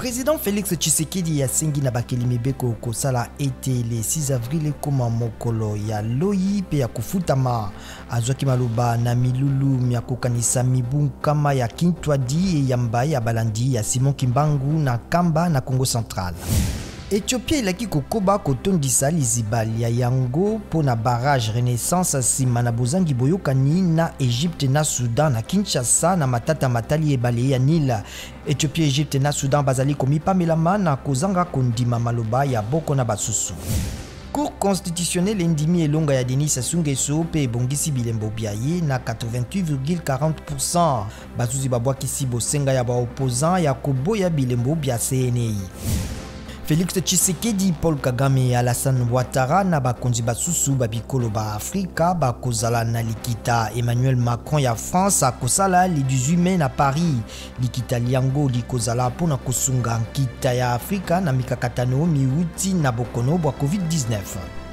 President Felix Tshisekedi asengi na bakeli mibeko kosala ete le 6 avril ekoma mokolo ya loyi mpe ya kofutama. Azwaki maloba na milulu mya kokanisa mibu nkama ya Kintwadi eyamba ya balandi ya Simon Kimbangu na Nkamba na Kongo Central. Ethiopie elaki kokoba kotondisa liziba lya yango mpo na barrage Renaissance nsima na bozangi boyokani na Egypte na Soudan na Kinshasa na matata matali ebale ya Nil. Ethiopie, Egypte na Soudan bazali komipamelama na kozanga kondima maloba ya boko na basusu. Cour constitutionnelle endimi elonga ya Denis Sassou Nguesso mpe ebongisi bilembo bya ye na 88,40%. Bazuzi babwakisi bosenga ya ba opposants ya koboya bilembo bya CNI. Felix Tshisekedi, Paul Kagame, Alassane Ouattara na bakonzi basusu ba bikolo ba Afrika bakozala na likita Emmanuel Macron ya France akosala le 18 mai na Paris. Likita lyango likozala mpo na kosunga nkita ya Afrika na mikakatano miwuti na bokono bwa Covid-19.